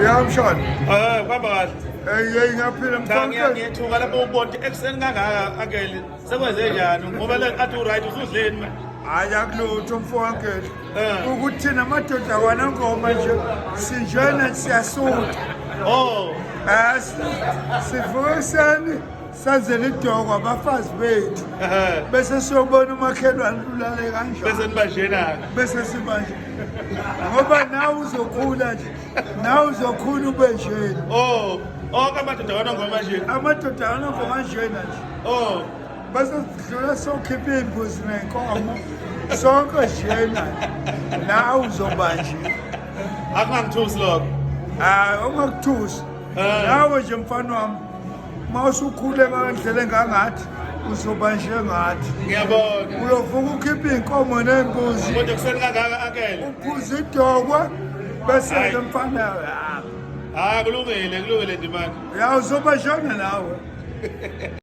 Ya mshana. Eh, kuhamba kahle. Hey hey ngiyaphila Cha mfana. ngiyethuka lapho ubona ekuseni kangaka uncle. Sekwenze njani? Ngoba le athi uright usudleni manje. Hayi akulutho mfo uncle. Eh. Ukuthi thina amadoda kwanangoma nje sinjena siyasutha. Oh, Eh sivuka ekuseni senzele idoko abafazi bethu. eh. Bese siyobona umakhelwane ulale Bese kanjani. niba njena. Bese sibanje. Ngoba nawe uzokhula nje. Nawe uzokhula ube njena. Oh, onke amadoda kwanongoma nje. Amadoda anongoma njena nje. Oh, Bese sidlula sokhipha iy'mbuzi ney'nkomo sonke njena nawe uzoba nje. Akungangithusi lokho. Hayi ungakuthusi. Eh. Nawe nje mfana wami uma usukhule ngendlela engangathi uzoba njengathi. Ngiyabona. Uyovuka ukhiphe iy'nkomo ney'mbuzi Kodwa ekuseni kangaka uncle. uphuze idokwe bese-ke Hayi. mfana ah, Hayi kulungile, kulungile Ndimande. ya uzoba njena nawe.